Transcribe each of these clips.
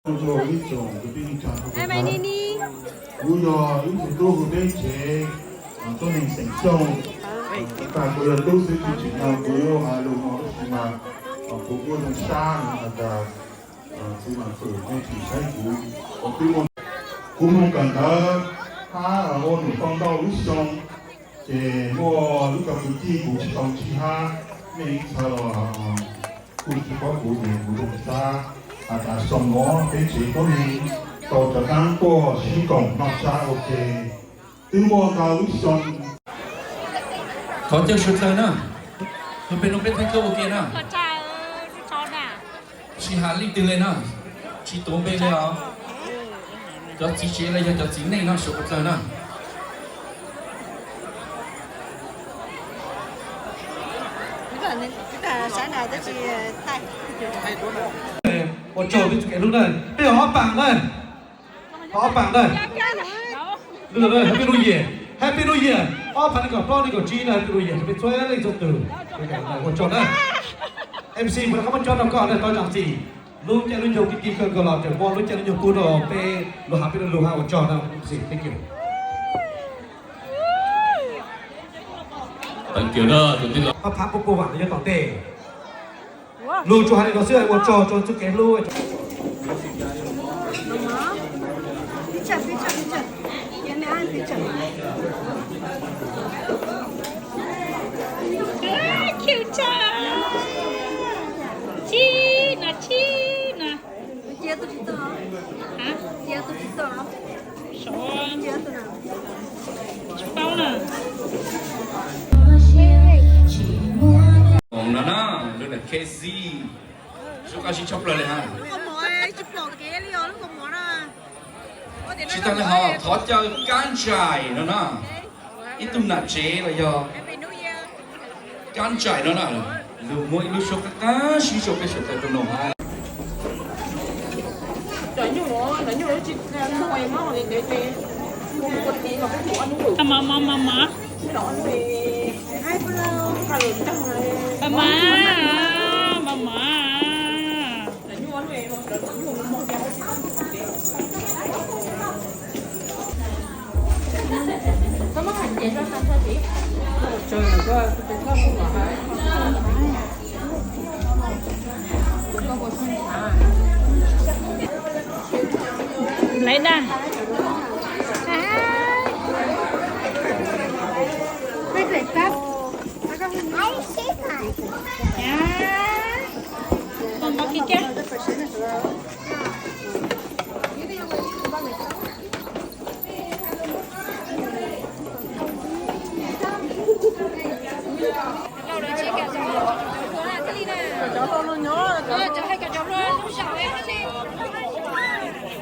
Ib tsoom kwv tij neej tsa, kuv yog ib tug tub hu Teb Tsev, tuab neeg xeem Xyooj. Kuv tas kuv yog tub xwb, tsis tsim nyog kuv yuav hais lus no tab sis mas kuv kuj zoo sab tas txiv Vam Fwm nej tseem saib kuv. Kuv twb muaj, kuv mus kawm ntawv hab ua num tau ntau lub xyoo, ces muaj ib co kwv tij kuv tsis tau ntsib hab, nej ib txhia los kuj tsis paub kuv ces kuv zoo sab. Has tas xyoo no peb tsev tuab neeg tau rov qaab tuaj sib koom noj tsab ua ke twb muaj ntau lub xyoo. Thov caw suav dlawg na, peb nub peb theej kawg ua ke na. Tsis has leej twg le na, tsis tuav npe le os. Cov txiv tsev los yog cov txiv neej no suav dlawg na. Ua tsaug peb txoj kev hlub na, peb yog ob paam na. Ob paam na. Happy New Year, Happy New Year, ob phav nees nkaum plaub nees nkaum tsib na, Happy New Year rau peb txhua leej txhua tug. Ua tsaug na. MC, kuv rov qab muab cuab rau koj na, koj zam txim. Lub caij lub nyoog kib kig kawg nkaus los tseem muab lub caij lub nyoog pub rau peb lug has peb lub lug hab, ua tsaug na MC, thank you. Ob phav puj puj vam nyob tom ntej. Lug tsuas has li no xwb, ua tsaug rua txuj kev hlub. Tsis paub na. No na, lub ntawm K Z. Zoo koj sib tshaj plaws li ha. Tsis tas li ho thov caw Kab Ntsais no na, ib tug nam tsev los yog Kab Ntsais no na, lug muab ib lub suab qab qab sib rau peb suav dlawg rau no ha. Mas mas mas mas. Mas mas mas mas. Nplej na.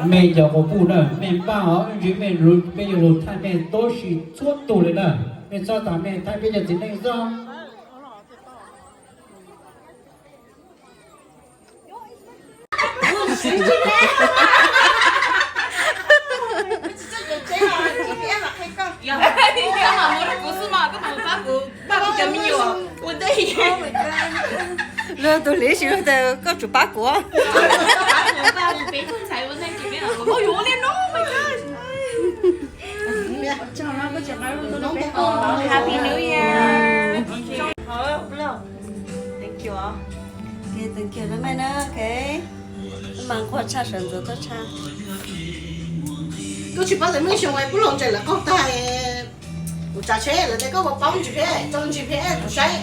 Mej cov quas puj na, mej npaj os, ib ntsis mej, peb yuav lug thaij mej tuab si txhua tug le na. Mej txhob tas mej thaij peb cov txiv neej xwb. Luag tus hliv si luag tas koj tsum pab kuv. Happy New Year. Thank you. Ok, thank you na mej na, ok. Mas nquag tshaj sawv ntxuav tuaj tshaj. Koj tsis paub tias mej xyoo es pub luag ntses lawv qaug tag, kuv tsav tsheb lawv tias koj puas paub G P S, tso G P S kuv saib.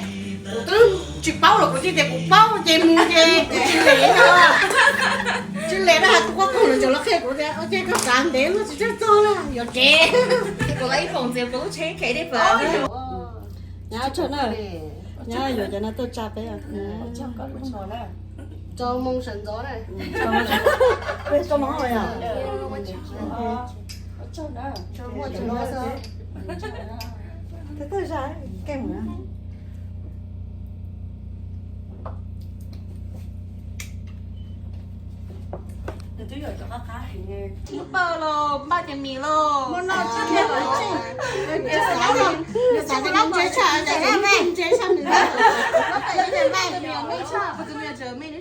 Kuv twb tsis paub los kuv thiaj tias kuv paub ces mus ces kuv tsis lem no. Tsis lem na, kuv quaj quaj lawv tseem los qhia kuv tias ua cas koj tsav ntev luaj tsis tshua txog na, yuav tsev. Kuv los ib poom ntxias kuv lub tsheb khev dej pam. Nyab tsaug na, nyab yuav cov no tuaj tsa peb. Tso moo sawv ntxov na. Peb tso moo yom. Npawg los npaj cov mis los. Ntse tshaj, ntse tshaj.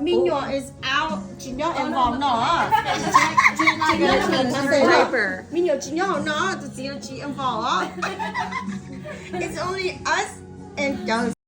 Me nyuam is out, tsis nyob involve no. Me nyuam tsis nyob hauv no, tus txiv tsis involve. It's only us and Josie.